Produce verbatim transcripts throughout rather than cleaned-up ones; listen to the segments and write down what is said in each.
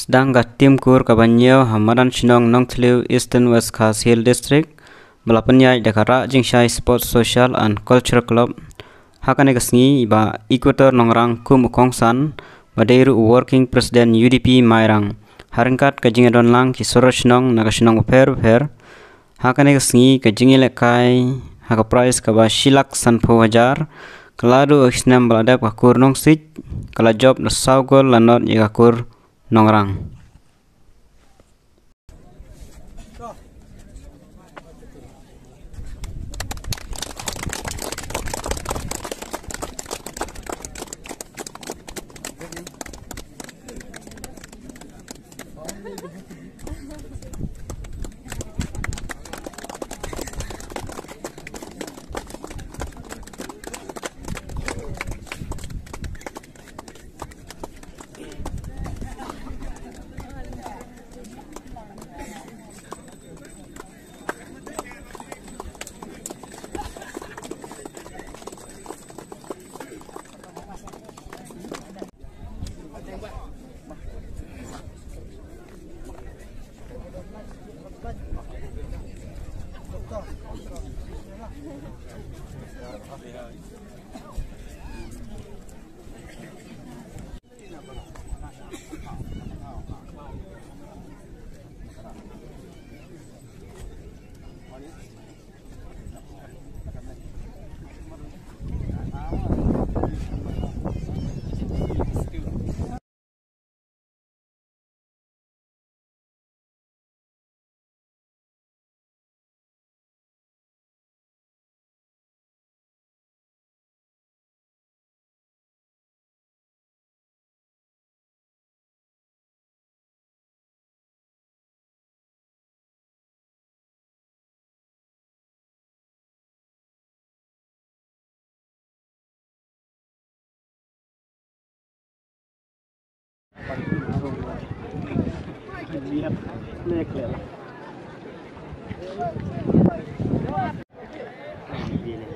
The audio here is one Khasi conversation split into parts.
Dang ka tim kur kaba hynñiew ha madan shnong Nongthliew, Eastern West Khasi Hills District, ba la pynïaid da ka Rah Jingshai Sports Social and Culture Club, ha kane ka sngi i Bah Equator Nongrang kum u kongsan, ba dei ruh u Working President U D P Mairang, ha ryngkat ka jingïadon lang ki sor shnong na ka shnong bapher bapher. Ha kane ka sngi ka jingïalehkai ha ka prize kaba shi lak sanphew hajar, ka la duh ha ki snem ba la dep ka kur Nongsiej, ka la jop da saw gol la not ïa ka kur Nongrang.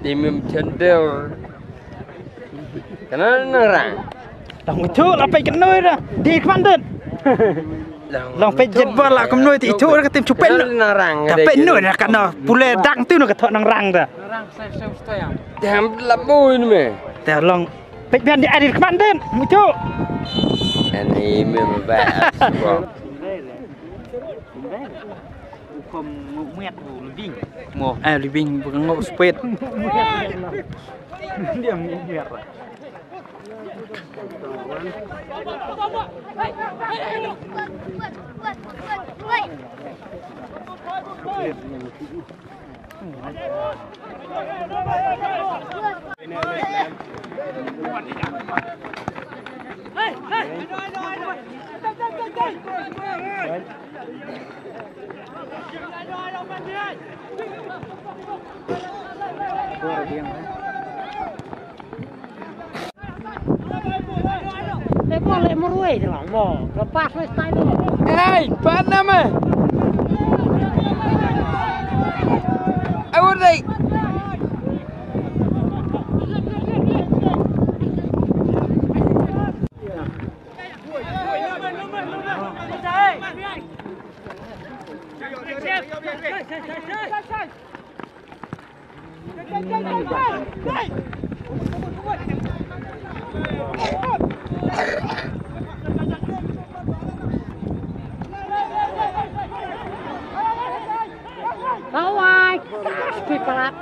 Di mim chendel. Kana Nongrang. Tang uchu la peit kynoi da. Di kman dut. Long peit jet bol la kumnoi ti uchu da ka tim chupet. Nongrang. Ta peit noi da kana pule dang tu na ka thok Nongrang da. Tem la bui ni me. Ta long peit bian di adit kman dut. Uchu. Ani me ba. Ukom miat u living. Mo. Eh, living bukan ngau spet. Dia miat. Hey, partner man. I would like. Bawai. Kui palat.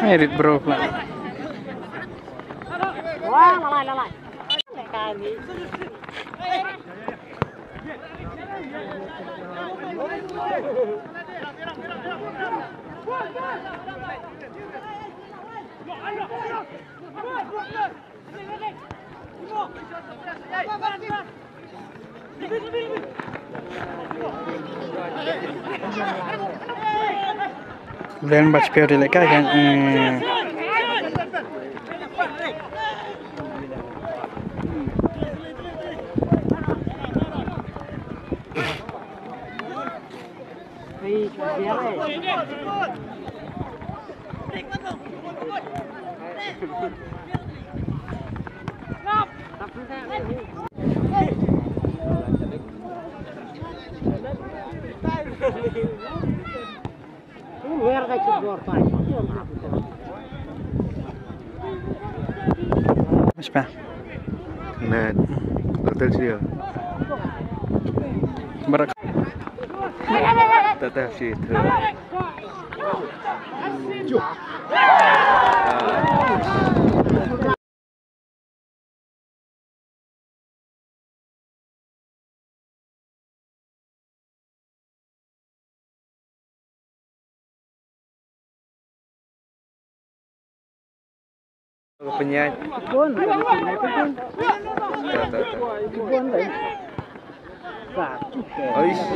Merit bro pula. Wah, lalai, lalai. Len ba speo di leka kan. Mas pa. Net. Hotel Sia. Barak. Tata Sia. Penyet. Ais.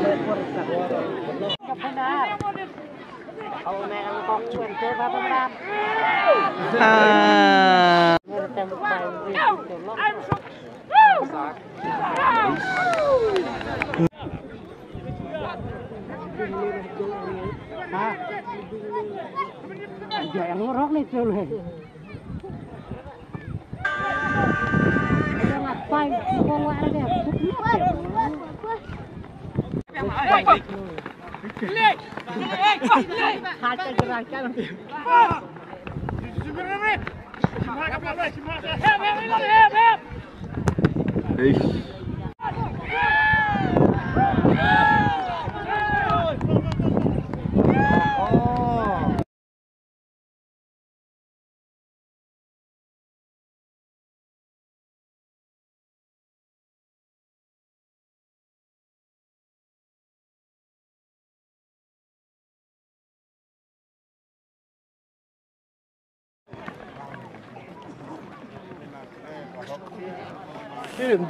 Ah.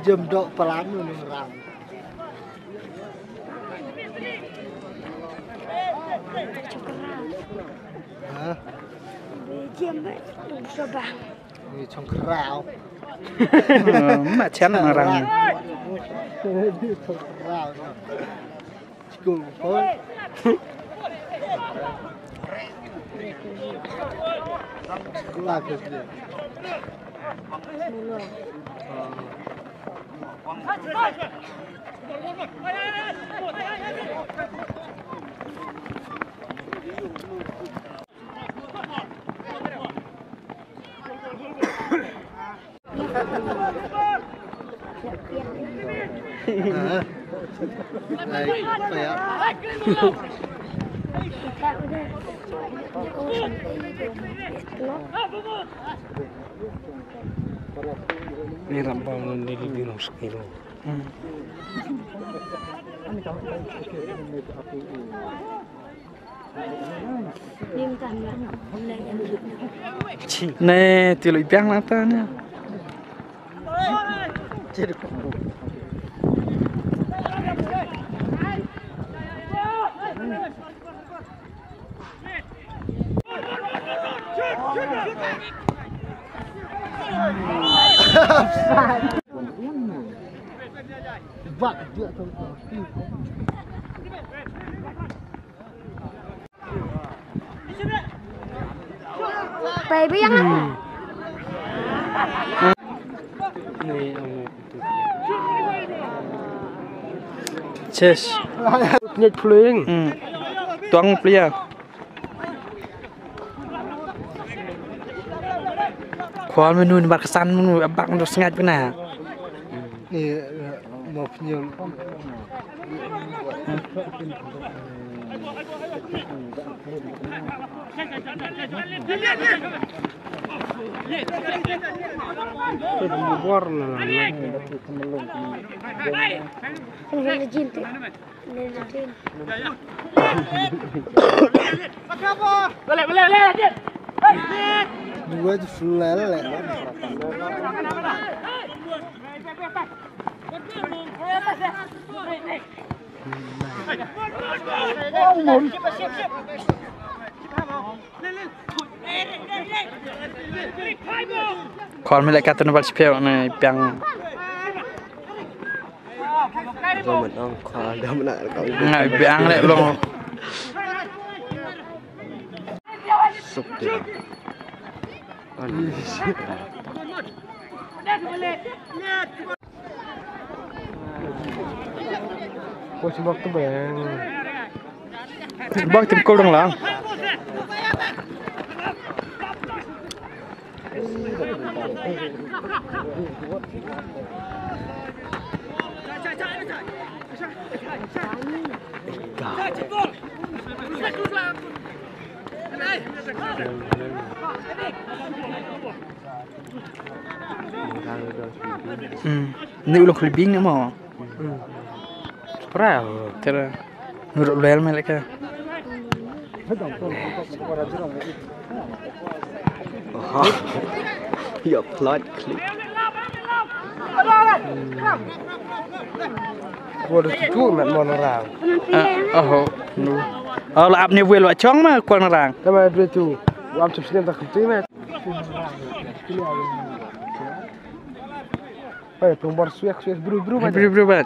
Jem dok pelan nurang. Hah? Jem, coba. Ni chong kerau. Ma chen ma rang. Chong kerau. Chikung ko. Chikung la ko. Ni rambang di living house kilo. Hmm. Ne, ti lo i biang na ta ne. Baby yang apa? Ches. Nyet pling. Hmm. Tuang plia. Khol menu ni bar kesan menu abang tu sengat kena. Ni, eh, mau penyul. Bor na. Legend tu. Dua tu full lah. Khol mi leh katun bal sipeu na piang. Nga biang leh long. Suk dia. Coach bak tu bang. Bak tim kol dong lang. Hmm. Ni ulang kuli bing ni mo. Pra, tera. Nurut lel me leka. Aha. Ya, plot clip. Gua ada tutu mat mon orang. Ah, oh, nu. Oh, la ap ni wel wa chong ma kwang rang. Nama dua tu. Wa am chip sinem tak tu mat. Hei, pung bor suek, suek, bru, bru, bru, bru, bru.